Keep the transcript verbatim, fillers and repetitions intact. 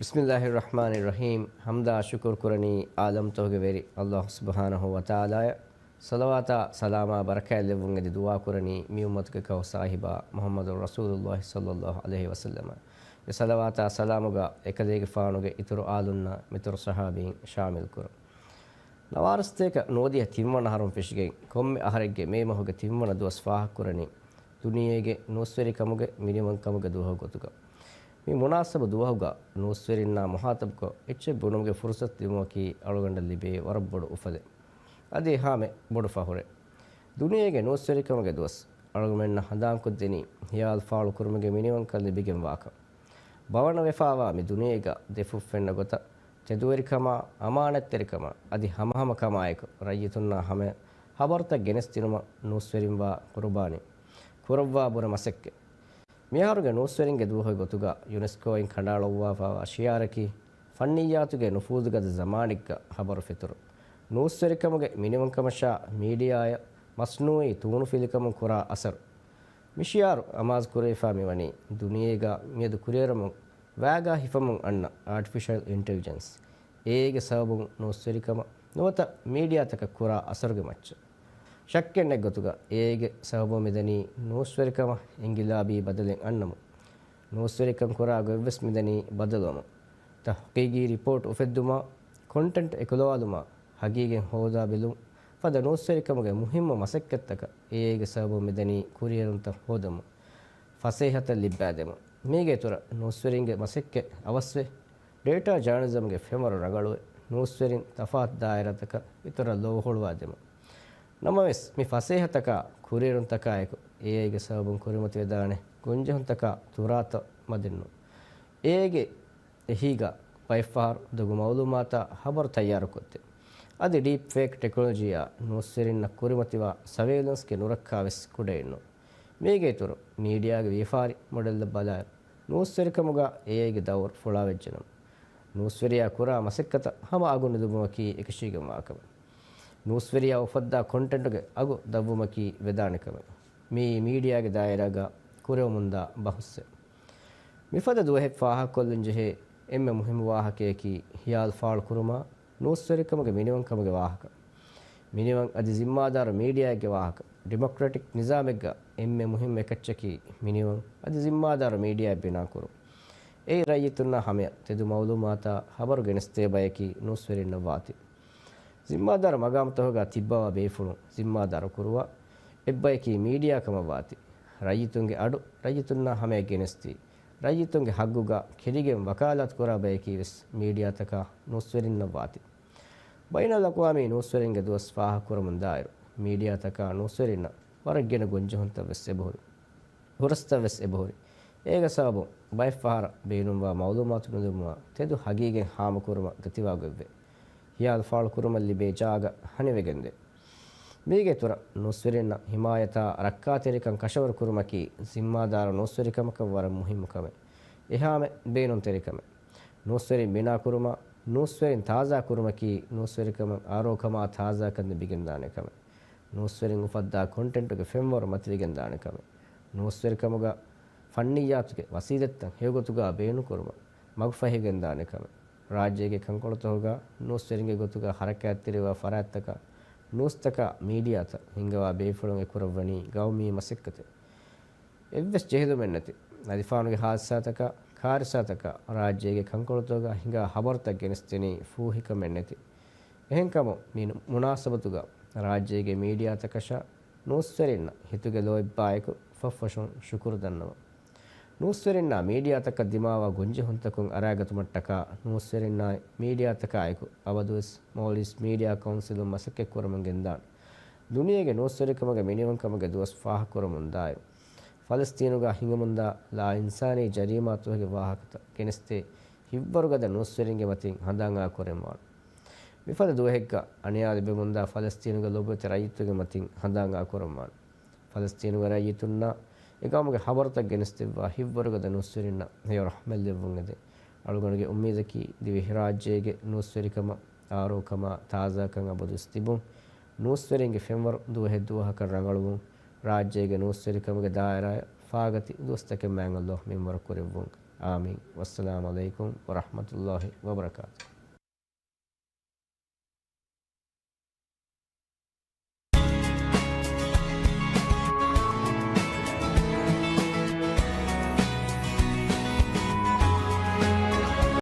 ބިސްމިއްލާހިއްރަޙްމާނިއްރަޙީމް. ޙަމްދާ ޝުކުރު ކުރަނީ ޢާލަމްތަކުގެ ވެރި ﷲ ސުބްޙާނަހޫ ވަތަޢާލާއަށް. ޞަލަވާތާ ސަލާމާ ބަރަކާތް ލެއްވުން އެދި ދުޢާ ކުރަނީ މި އުއްމަތުގެ ކައު ސާހިބާ މުޙައްމަދު ރަސޫލުﷲ ޞައްލައްލާހު ޢަލައިހި ވަސައްލަމަށް. އެ ޞަލަވާތާ ސަލާމުގަ އެކަލޭގެފާނުގެ އިތުރު އާލުންނާ މިތުރު ޞަޙާބީން ޝާމިލް ކުރުން. ނަވާރަސަތޭކަ ނުވަދިހަ ތިންވަނަ އަހަރުން ފެށިގެން ކޮންމެ އަހަރެއްގެ މޭ މަހުގެ ތިންވަނަ ދުވަސް ފާހަގަކުރަނީ ދުނިޔޭގެ ނޫސްވެރިކަމުގެ މިނިވަންކަމުގެ ދުވަހު ގޮތުގަ. މި މުނާސަބަ ދުވަހުގަ ނޫސްވެރިންނާ މުހާތަބުކޮށް އެއްޗެއް ބުނުމުގެ ފުރުސަތު ދިނުމަކީ އަޅުގަނޑަށް ލިބޭ ވަރަށް ބޮޑު އުފަލެއް. އަދި އެހާމެ ބޮޑު ފަހުރެއް. ދުނިޔޭގެ ނޫސްވެރިކަމުގެ ދުވަސް އަޅުގަމެންނަށް ހަނދާންކޮށްދިނީ ހިޔާލު ފާޅުކުރުމުގެ މިނިވަންކަން ލިބިގެން ވާކަން. ބަވަނަވެފާވާ މި ދުނިޔޭގަ ދެފުށް ފެންނަ ގޮތަށް ތެދުވެރިކަމާ، އަމާނަތްތެރިކަމާ އަދި ހަމަހަމަކަމާއެކު ރައްޔިތުންނާ ހަމަޔަށް ހަބަރުތައް ގެނެސްދިނުމަށް ނޫސްވެރިންވާ ޤުރުބާނީ، ކުރައްވާ ބުރަ މަސައްކަތް. މިއަހަރުގެ ނޫސްވެރިންގެ ދުވަހުގެ ގޮތުގަ ޔުނެސްކޯއިން ކަނޑައަޅުއްވާފާވާ ޝިޢާރަކީ، ފަންނިއްޔާތުގެ ނުފޫޒުގަދަ ޒަމާނެއްގަ ހަބަރު ފެތުރު. ނޫސްވެރިކަމުގެ މިނިވަންކަމަށާ މީޑިއާއަށް މަސްނޫއީ ތޫނުފިލިކަމުން ކުރާ އަސަރު. މި ޝިޢާރު އަމާޒު ކުރެވިފާ މިވަނީ ދުނިޔޭގަ މިއަދު ކުރިއެރުމުން ވައިގާ ހިފަމުން އަންނަ އާޓިފިޝަލް އިންޓެލިޖެންސް، އޭއައިގެ ސަބަބުން ނޫސްވެރިކަމަށް ނުވަތަ މީޑިއާތަކަށް ކުރާ އަސަރުގެ މައްޗަށް. ޝައްކެއް ނެތް ގޮތުގަ އޭއައިގެ ސަބަބުން މިދަނީ ނޫސްވެރިކަމަށް އިންގިލާބީ ބަދަލެއް އަންނަމުން. ނޫސްވެރިކަން ކުރާ ގޮތްވެސް މިދަނީ ބަދަލުވަމުން. ތަޙްޤީޤީ ރިޕޯޓް އުފެއްދުމާ، ކޮންޓެންޓް އެކުލަވާލުމާ، ހަގީގަތް ހޯދާ ބެލުން ފަދަ ނޫސްވެރިކަމުގެ މުހިއްމު މަސައްކަތްތަކަށް އޭއައިގެ ސަބަބުން މިދަނީ ކުރިއެރުންތައް ހޯދަމުން، ފަސޭހަތައް ލިއްބާދެމުން. މީގެ އިތުރަށް ނޫސްވެރިންގެ މަސައްކަތް އަވަސްވެ، ޑޭޓާ ޖާނަލިޒަމްގެ ފެންވަރު ރަނގަޅުވެ، ނޫސްވެރިން ތަފާތު ދާއިރާތަކަށް އިތުރަށް ލޯހުޅުވާދެމުން. ނަމަވެސް، މި ފަސޭހަތަކާ، ކުރިއެރުންތަކާއެކު އޭއައިގެ ސަބަބުން ކުރިމަތިވެދާނެ ގޮންޖެހުންތަކާ ތުރާތައް މަދެއްނު. އޭއައިގެ އެހީގަ ބައެއްފަހަރު ދޮގު މައުލޫމާތާ ހަބަރު ތައްޔާރުކޮށްދޭ. އަދި ޑީޕް ފޭކް ޓެކްނޮލޮޖީއާ ނޫސްވެރިންނަށް ކުރިމަތިވާ ސަވޭލަންސްގެ ނުރައްކާވެސް ކުޑައެއްނު. މީގެ އިތުރު، މީޑިއާގެ ވިޔަފާރި މޮޑެލްއަށް ބަލާއިރު، ނޫސްވެރިކަމުގަ އޭއައިގެ ދައުރު ފުޅާވެއްޖެނަމަ، ނޫސްވެރިޔާ ކުރާ މަސައްކަތަށް ހަމަ އަގު ނުލިބުމަކީ އެކަށީގެންވާ ކަމެއް. ނޫސްވެރިޔާ އުފައްދާ ކޮންޓެންޓުގެ އަގު ދަށްވުމަކީ ވެދާނެ ކަމެއް. މިއީ މީޑިއާގެ ދާއިރާގަ ކުރެވެމުންދާ ބަހުސްއެއް. މިފަދަ ދުވަހެއް ފާހަގަކޮށްލަންޖެހޭ އެންމެ މުހިއްމު ވާހަކަޔަކީ ހިޔާލު ފާޅުކުރުމާ، ނޫސްވެރިކަމުގެ މިނިވަންކަމުގެ ވާހަކަ. މިނިވަން އަދި ޒިންމާދާރު މީޑިއާއެއްގެ ވާހަކަ. ޑިމޮކްރެޓިކް ނިޒާމެއްގަ އެންމެ މުހިއްމު އެކައްޗަކީ މިނިވަން އަދި ޒިންމާދާރު މީޑިއާއެއް ބިނާކުރުން. އެއީ ރައްޔިތުންނާ ހަމަޔަށް ތެދު މައުލޫމާތާ ހަބަރު ގެނެސްދޭ ބަޔަކީ ނޫސްވެރިންނަށް ވާތީ. ޒިންމާދާރު މަގާމުތަކުގަ ތިއްބަވާ ބޭފުޅުން ޒިންމާދާރު ކުރުވާ އެއްބަޔަކީ މީޑިއާ ކަމަށް ވާތީ. ރައްޔިތުންގެ އަޑު ރައްޔިތުންނާ ހަމަޔަށް ގެނެސްދީ، ރައްޔިތުންގެ ހައްގުގަ ކެރިގެން ވަކާލާތު ކުރާ ބަޔަކީ ވެސް މީޑިއާތަކާ ނޫސްވެރިންނަށް ވާތީ. ބައިނަލްއަޤްވާމީ ނޫސްވެރިންގެ ދުވަސް ފާހަގަކުރަމުން ދާއިރު، މީޑިއާތަކާ ނޫސްވެރިންނަށް ވަރަށް ގިނަ ގޮންޖެހުންތައް ވެސް އެބަހުރި. ހުރަސްތައް ވެސް އެބަހުރި. އޭގެ ސަބަބުން ބައެއްފަހަރަށް ބޭނުންވާ މައުލޫމާތު ނުލިބުމާ ތެދު ހަގީގަތް ހާމަކުރުމަށް ދަތިވާ ގޮތްވޭ. ހިޔާލު ފާޅުކުރުމަށް ލިބޭ ޖާގަ ހަނިވެގެންދޭ. މީގެ އިތުރަށް ނޫސްވެރިންނަށް ހިމާޔަތާ ރައްކާތެރިކަން ކަށަވަރު ކުރުމަކީ ޒިންމާދާރު ނޫސްވެރިކަމަކަށް ވަރަށް މުހިއްމު ކަމެއް. އެހާމެ ބޭނުންތެރިކަމެއް. ނޫސްވެރިން ބިނާކުރުމާ، ނޫސްވެރިން ތާޒާކުރުމަކީ ނޫސްވެރިކަމަށް އާރޯކަމާ ތާޒާކަން ލިބިގެންދާނެ ކަމެއް. ނޫސްވެރިން އުފައްދާ ކޮންޓެންޓުގެ ފެންވަރު މަތިވެގެންދާނެ ކަމެއް. ނޫސްވެރިކަމުގަ ފަންނިއްޔާތުގެ ވަސީލަތްތައް ހެޔޮގޮތުގަ ބޭނުންކުރުމަށް މަގުފަހިވެގެންދާނެ ކަމެއް. ރާއްޖޭގެ ކަންކޮޅުތަކުގަ ނޫސްވެރިންގެ ގޮތުގަ ހަރަކާތްތެރިވާ ފަރާތްތަކަށް ނޫސްތަކާ މީޑިއާތައް ހިންގަވާ ބޭފުޅުން އެކުރައްވަނީ ގައުމީ މަސައްކަތެއް. އެއްވެސް ޖެހިލުމެއްނެތި، އަލިފާނުގެ ހާދިސާތަކާ، ކާރިސާތަކާ، ރާއްޖޭގެ ކަންކޮޅުތަކުގަ ހިނގާ ހަބަރުތައް ގެނެސްދިނީ ފޫހިކަމެއްނެތި. އެހެންކަމުން މި މުނާސަބަތުގަ ރާއްޖޭގެ މީޑިއާތަކަށާ ނޫސްވެރިންނަށް ހިތުގެ ލޯތްބާއެކު ފަށްފަށުން ޝުކުރު ދަންނަވަން. ނޫސްވެރިންނާ މީޑިއާތަކަށް ދިމާވާ ގޮންޖެހުންތަކުން އަރާގަތުމަށްޓަކާ ނޫސްވެރިންނާއި މީޑިއާތަކާއެކު އަބަދުވެސް މޯލްޑިވްސް މީޑިއާ ކައުންސިލުން މަސައްކަތްކުރަމުން ގެންދާނެ. ދުނިޔޭގެ ނޫސްވެރިކަމުގެ މިނިވަންކަމުގެ ދުވަސް ފާހަގަކުރަމުންދާއިރު، ފަލަސްތީނުގަ ހިނގަމުންދާ ލާއިންސާނީ ޖަރީމާތަކުގެ ވާހަކަތައް ގެނެސްދޭ ހިތްވަރުގަދަ ނޫސްވެރިންގެ މަތިން ހަނދާންއާކުރަންވާނެ. މިފަދަ ދުވަހެއްގަ އަނިޔާ ލިބެމުންދާ ފަލަސްތީނުގެ ލޮބުވެތި ރައްޔިތުންގެ މަތިން ހަނދާންއާކުރަންވާނެ. ފަލަސްތީނުގެ ރައްޔިތުންނާ އެ ގައުމުގެ ހަބަރުތައް ގެނެސްދެއްވާ ހިތްވަރުގަދަ ނޫސްވެރިންނަށް ހެޔޮ ރަޙްމަތްލެއްވުން އެދެން. އަޅުގަނޑުގެ އުއްމީދަކީ ދިވެހިރާއްޖޭގެ ނޫސްވެރިކަމަށް އާރޯކަމާ ތާޒާކަން އަބަދުވެސް ތިބުން، ނޫސްވެރިންގެ ފެންވަރު ދުވަހެއްދުވަހަކަށް ރަނގަޅުވުން، ރާއްޖޭގެ ނޫސްވެރިކަމުގެ ދާއިރާއަށް ފާގަތި ދުވަސްތަކެއް މާތް ﷲ މިންވަރު ކުރެއްވުން. އާމީން. ވައްސަލާމު ޢަލައިކުމް ވަރަޙްމަތުﷲ ވަބަރަކާތުހު.